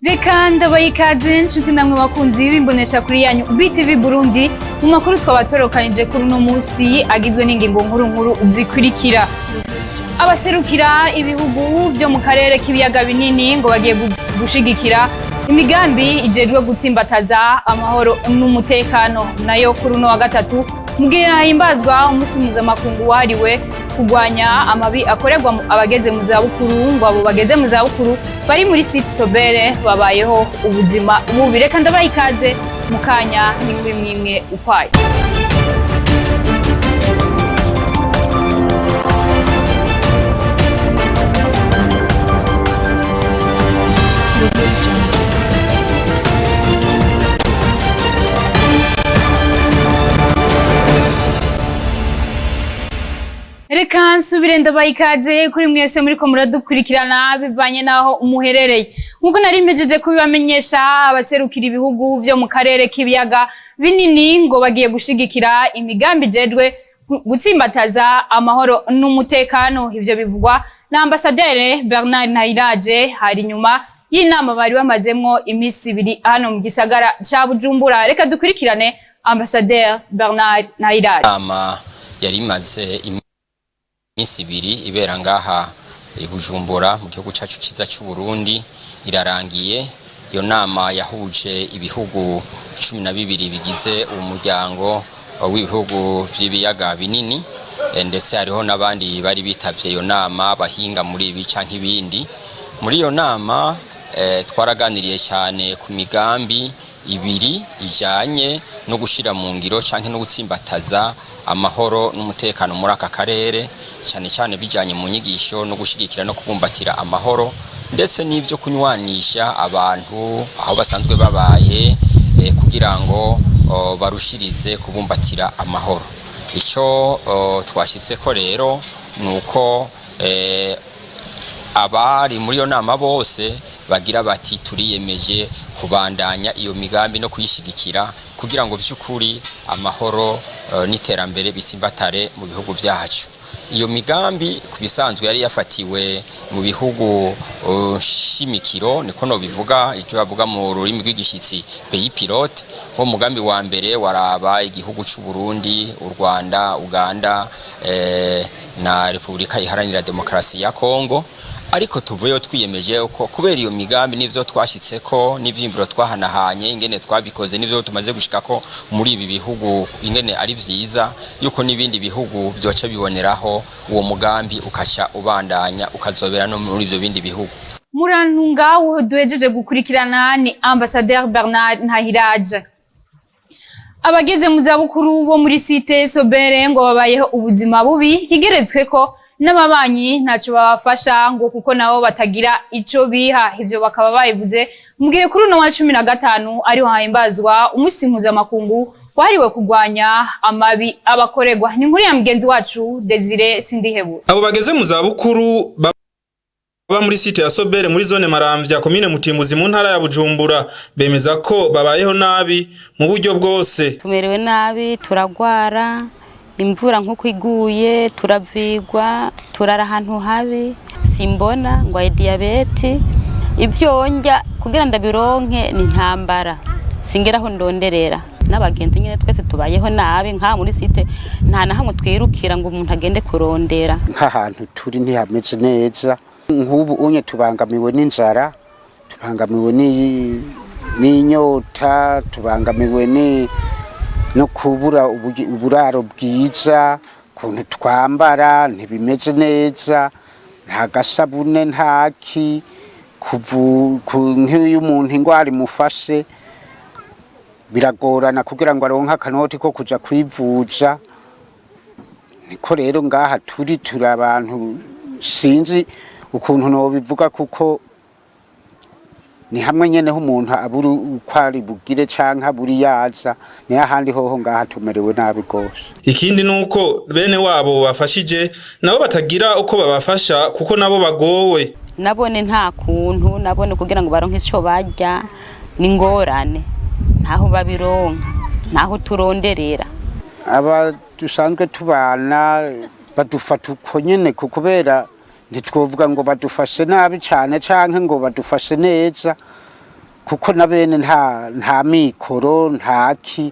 Reka ndabaha ikaze nshuti namwe bakunzi b'imbonesha kuri yanyu BTV Burundi mu makuru twabatonokanije kuri uno munsi agizwe n'ingingo nkuru nkuru zikurikira: abaserukira ibihugu vyo mu karere k'ibiyaga binini ngo bagiye gushigikira imigambi ijejwe gutsimbataza amahoro n'umutekano. Nayo kuri uno wa gatatu, mu gihe hahimbazwa umunsi mpuzamakungu wahariwe kurwanya amabi akorerwa abageze mu zabukuru, ngo abo bageze mu zabukuru bari muri site Sobere babayeho ubuzima bubi. Reka ndabaha ikaze mu kanya n'inkuru imwe imwe ukwayo. Reka nsubire ndabaha ikaze kuri mwese muriko muradukurikirana bivanye n'aho muherereye. Nk'uko nari mpejeje kubibamenyesha, abaserukira ibihugu vyo mu karere k'ibiyaga binini ngo bagiye gushigikira imigambi ijejwe gutsimbataza amahoro n'umutekano. Ivyo bivugwa na Ambasaderi Bernard Ntahiraje, hari inyuma y'inama bari bamazemwo imisi 2 hano mu gisagara ca Bujumbura. Reka dukurikirane Ambasaderi Bernard Ntahiraje. Inama yari imaze iminsi 2 ibera ngaha i Bujumbura mu gihugu cacu ciza c'u Burundi irarangiye. Iyo nama yahuje ibihugu 12 bigize umuryango w'ibihugu vy'ibiyaga binini, ndetse hariho n'abandi bari bitavye iyo nama bahinga muri ibi canke ibindi. Muri iyo nama twaraganiriye cyane ku migambi ibiri ijanye no gushira mu ngiro canke no gutsimbataza amahoro n'umutekano muri aka karere, cyane cyane bijanye mu nyigisho no gushigikira no kubumbatira amahoro, ndetse n'ivyo kunywanisha abantu aho basanzwe babaye, kugira ngo barushirize kubumbatira amahoro. Ico twashitseko rero nuko abari muri iyo nama bose bagira bati turiyemeje kubandanya iyo migambi no kuyishigikira kugira ngo vy'ukuri amahoro n'iterambere bisimbatare mu bihugu vyacu. Iyo migambi ku bisanzwe yari yafatiwe mu bihugu shimikiro, niko no bivuga icyo bavuga mu rurimi rw'igishitsi pays pilote. Nko mugambi wa mbere waraba igihugu c'u Burundi, u Rwanda, Uganda na Republika Iharanira Demokarasi ya Kongo. Ariko tuvuyeyo twiyemeje ko kubera iyo migambi n'ivyo twashitseko n'ivyimviro twahanahanye, ingene twabikoze n'ivyo tumaze gushikako muri ibi bihugu, ingene ari vyiza yuko n'ibindi bihugu byoca biboneraho uwo mugambi ukaca ubandanya ukazobera no muri ivyo bindi bihugu. Murantunga, duhejeje gukurikirana ni Ambassadeur Bernard Ntahiraje. Abageze mu zabukuru bo muri site Sobere ngo babayeho ubuzima bubi, kigeretswe ko n'ababanyi ntaco babafasha ngo kuko nabo batagira ico biha. Ivyo bakaba babivuze mu gihe kuri uno wa 15 ariho hahimbazwa umunsi mpuzamakungu wahariwe kurwanya amabi abakorerwa. Ni inkuru ya mugenzi wacu Desire Sindihebura. Abo bageze mu zabukuru baba muri site ya Sobere muri zone Maramvya, komine Mutimbuzi, mu ntara ya Bujumbura, bemeza ko babayeho nabi mu buryo bwose. Tumerewe nabi, turagwara, imvura nk'uko iguye turavigwa, turara ahantu habi. Simbona, ngwaye diyabeti, ibyo ndya kugira ndabironke ni intambara, singeraho ndonderera n'abagenzi nyine. Twese tubayeho nabi nka muri site, nta na hamwe twirukira ngo umuntu agende kurondera. Nk'ahantu turi ntihameze neza. Nk'ubu unye tubangamiwe n'inzara, tubangamiwe n'inyota, tubangamiwe no kubura uburaro bwiza. Ukuntu twambara ntibimeze neza, nta gasabune, ntaki. Nk'iyo umuntu ingwara imufashe biragorana kugira ngo aronke akanoti ko kuja kwivuza. Niko rero ngaha turi abantu, sinzi ukuntu nobivuga, kuko ni hamwe nyene h'umuntu abura uko ari bugire canke abura iyaza. Niyo ahandi hoho ngaha tumerewe nabi rwose. Ikindi nuko bene wabo bafashije nabo batagira uko babafasha kuko nabo bagowe. Nabone nta kuntu nabone kugira ngo baronke ico barya ni ngorane, ntaho babironka, ntaho turonderera. Aba dusanzwe tubana badufata uko nyene, kubera ntitwovuga ngo badufashe nabi cane canke ngo badufashe neza. Kuko na bene nta mikoro, ntaki.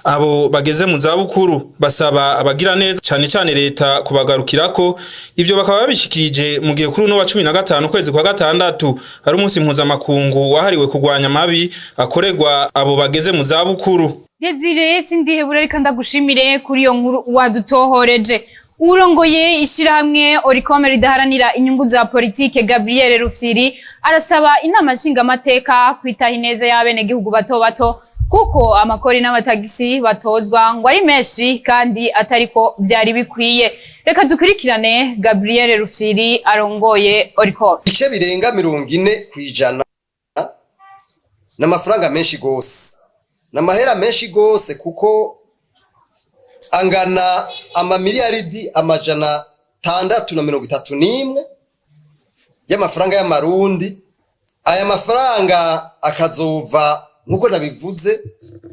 Abo bageze mu zabukuru basaba abagira neza, cane cane leta, kubagarukirako. Ivyo bakaba babishikirije mu gihe kuri uno wa 15 ukwezi kwa gatandatu ari umunsi mpuzamakungu wahariwe kurwanya amabi akorerwa abo bageze mu zabukuru. Desire Sindihebura, reka ndagushimire kuri iyo nkuru wadutohoreje. Urongoye ishirahamwe Oricome ridaharanira inyungu za politike, Gabriel Rufyiri, arasaba inama nshingamateka kwitaho ineza y'abenegihugu bato bato, kuko amakori n'amatagisi batozwa ngo ari menshi kandi atariko vyari bikwiye. Reka dukurikirane Gabriel Rufyiri arongoye Oricome. Ibice birenga 40% ni amafaranga menshi gose, ni amahera menshi gose, kuko angana amamiliyaridi 631 y'amafaranga y'amarundi. Aya mafaranga akazova, nk'uko nabivuze,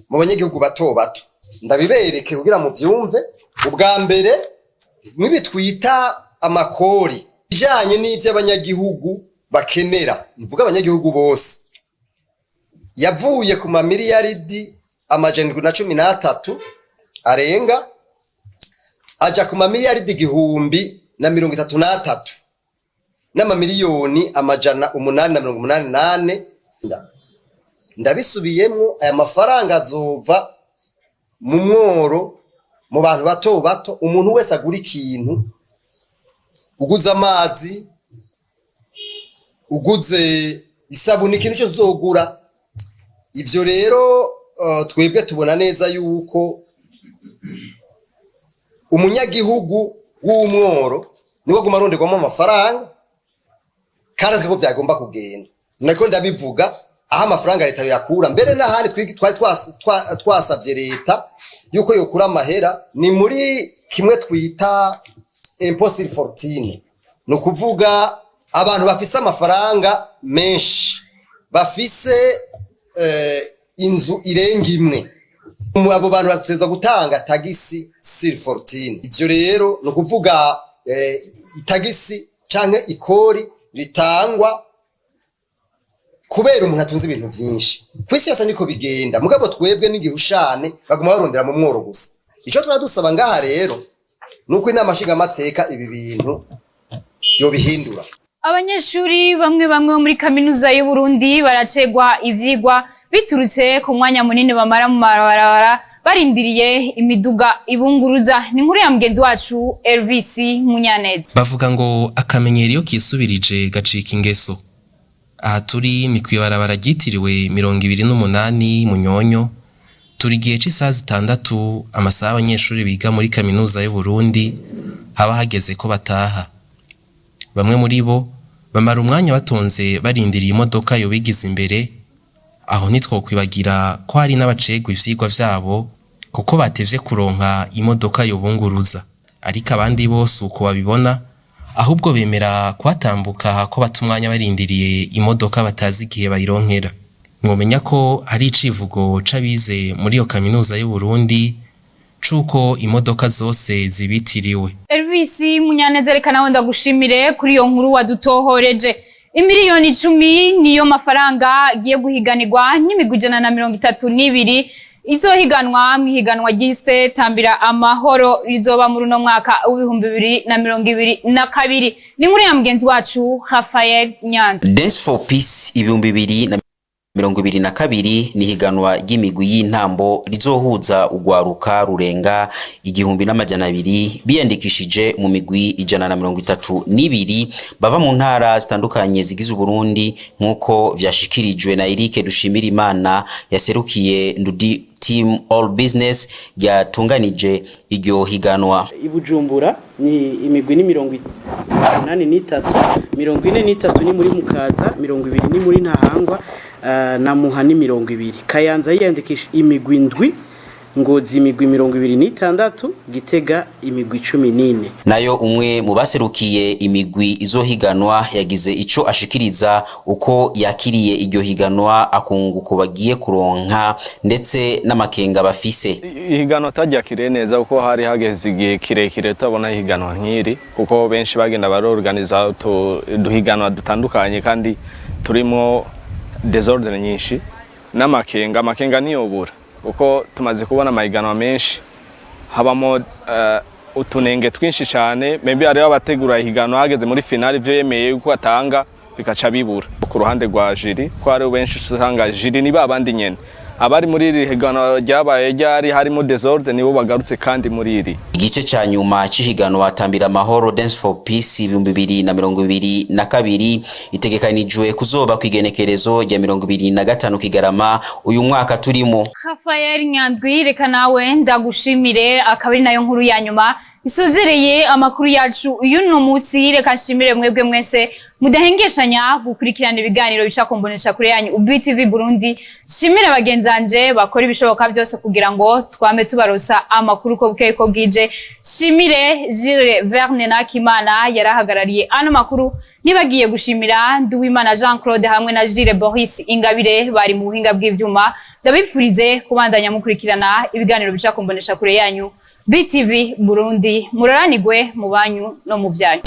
mu banyagihugu bato bato. Ndabibereke kugira mu byumve. Ubwa mbere, nk'ibi twita amakori, bijanye n'ivy'abanyagihugu bakenera, mvuga abanyagihugu bose, yavuye ku mamiliyaridi 713 arenga, aja ku mamiliyaridi 1033 n'amamiliyoni 884. Ndabisubiyemwo, aya mafaranga azova mu mworo, mu bantu bato bato. Umuntu wese agura ikintu, uguze amazi, uguze isabuni, ikintu cyose uzogura. Ivyo rero twebwe tubona neza yuko umunyagihugu w'umworo niwe aguma aronderwamo amafaranga, kandi aziko vyagomba kugenda. Nako ndabivuga, aho amafaranga leta yoyakura mbere n'ahandi twari twasavye leta yuko yokura amahera ni muri kimwe twita impôt sur fortune, ni ukuvuga abantu bafise amafaranga menshi, bafise inzu irenga imwe. Abo bantu bategerezwa gutanga tagisi sur fortune. Ivyo rero ni ukuvuga itagisi canke ikori ritangwa kubera umuntu atunze ibintu vyinshi. Kw'isi yose niko bigenda, mugabo twebwe n'igihushane baguma barondera mu mworo gusa. Ico twari dusaba ngaha rero nuko inama nshingamateka ibi bintu yobihindura. Abanyeshuri bamwe bamwe bo muri kaminuza y'u Burundi baracegwa ivyigwa biturutse ku mwanya munini bamara mu mabarabara barindiriye imiduga ibunguruza. Ni inkuru ya mugenzi wacu Elvis Munyaneza. Bavuga ngo akamenyero iyo kisubirije gacika ingeso. Aha turi ni kw'ibarabara ryitiriwe 28 Munyonyo. Turi igihe c'isaha 6, amasaha abanyeshuri biga muri kaminuza y'u Burundi haba hageze ko bataha. Bamwe muri bo bamara umwanya batonze barindiriye imodoka yobigiza imbere. Aho ntitwokwibagira ko hari n'abacegwa ivyigwa vyabo kuko batevye kuronka imodoka yobunguruza. Ariko abandi bose uko babibona, ahubwo bemera kuhatambuka ko bata umwanya barindiriye imodoka batazi igihe bayironkera. Mwomenya ko hari icivugo c'abize muri iyo kaminuza y'u Burundi c'uko imodoka zose zibitiriwe. Elvis Munyaneza, reka nawe ndagushimire kuri iyo nkuru wadutohoreje. Imiliyoni 10 niyo mafaranga agiye guhiganirwa n'imigwi 132 izohiganwa mw'ihiganwa ryise Tambira Amahoro, rizoba muri uno mwaka w'2022. Ni inkuru ya mugenzi wacu Rafael Nyanza. Dance for Peace 2022 ni higanwa ry'imigwi y'intambo rizohuza ugwaruka rurenga 1200 biyandikishije mu migwi 132 bava mu ntara zitandukanye zigize Uburundi, nk'uko vyashikirijwe na Eric Dushimirimana yaserukiye Ndudi Team All Business ryatunganije iryo higanwa. I Bujumbura ni imigwi ni 83, 43 ni muri Mukaza, 20 ni muri Ntahangwa, na Muha ni 20. Kayanza yiyandikisha imigwi 7, Ngozi imigwi 26, Gitega imigwi 14. Nayo umwe mu baserukiye imigwi izohiganwa yagize ico ashikiriza uko yakiriye iryo higanwa, akunguko bagiye kuronka ndetse n'amakenga bafise. Ihiganwa taryakiriye neza, kuko hari hageze igihe kirekire tutabona ihiganwa nk'iri, kuko benshi bagenda barorganiza uduhiganwa dutandukanye kandi turimo désordre nyinshi n'amakenga. Amakenga ntiyobura kuko tumaze kubona amahiganwa menshi habamo utunenge twinshi cyane. Maybe hariho abategura ihiganwa, hageze muri finale ivyo yemeye yuko atanga bikaca bibura. Ku ruhande rwa jury, ko hariho benshi usanga jury ni babandi nyene abari muri iri higanwa ryabaye ryari harimo désordre, nibo bagarutse kandi muri iri. Igice ca nyuma c'ihiganwa Tambira Amahoro Dance for Peace 2022 itegekanijwe kuzoba kw'igenekerezo rya 25 Kigarama uyu mwaka turimo. Rafael Nyandwi, reka nawe ndagushimire. Akaba ari nayo nkuru ya nyuma isozereye amakuru yacu y'uno munsi. Reka nshimire mwebwe mwese mudahengeshanya gukurikirana ibiganiro bica ku mbonesha kure yanyu BTV Burundi. Shimire bagenzanje bakora ibishoboka byose kugira ngo twame tubarosa amakuru ko bukeye ko bwije. Shimire Gilles Verne Nakimana yarahagarariye ano makuru. Nibagiye gushimira Nduwimana Jean Claude hamwe na Gilles Boris Ingabire bari mu buhinga bw'ivyuma. Ndabipfurize kubandanya mukurikirana ibiganiro bica ku mbonesha kure yanyu BTV Burundi. Muraranigwe mu banyu no mu byanyu.